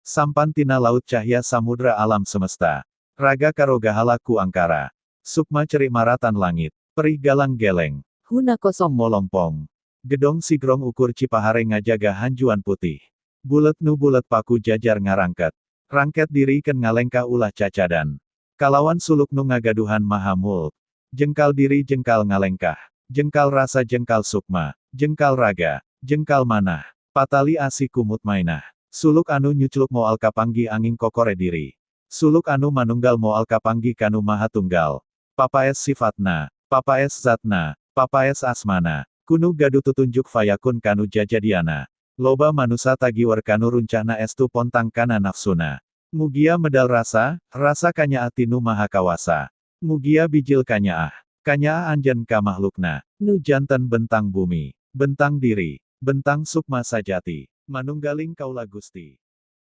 Sampan tina laut cahya samudra alam semesta. Raga karogahala ku angkara. Sukma cerik maratan langit. Perih galang geleng. Huna kosong. Kosong molompong. Gedong sigrong ukur Cipahare ngajaga hanjuan putih. Bulet nu bulet paku jajar ngarangket. Rangket diri ken ngalengkah ulah cacadan. Kalawan suluk nu ngagaduhan maha mulk. Jengkal diri jengkal ngalengkah. Jengkal rasa jengkal sukma. Jengkal raga. Jengkal manah. Patali asi kumut mainah. Suluk anu nyucluk moal kapanggi angin kokore diri. Suluk anu manunggal moal kapanggi kanu maha tunggal. Papaes sifatna. Papaes zatna. Papaes asmana. Kunu gaduh tutunjuk fayakun kanu jajadiana. Loba manusa tagiwer kanu runcahna estu pontang kana nafsuna. Mugia medal rasa, rasa kanyaah tinu maha kawasa. Mugia bijil kanyaah. Kanyaah anjen ka makhlukna. Nu janten bentang bumi. Bentang diri. Bentang sukma sajati. Manunggaling kaula Gusti.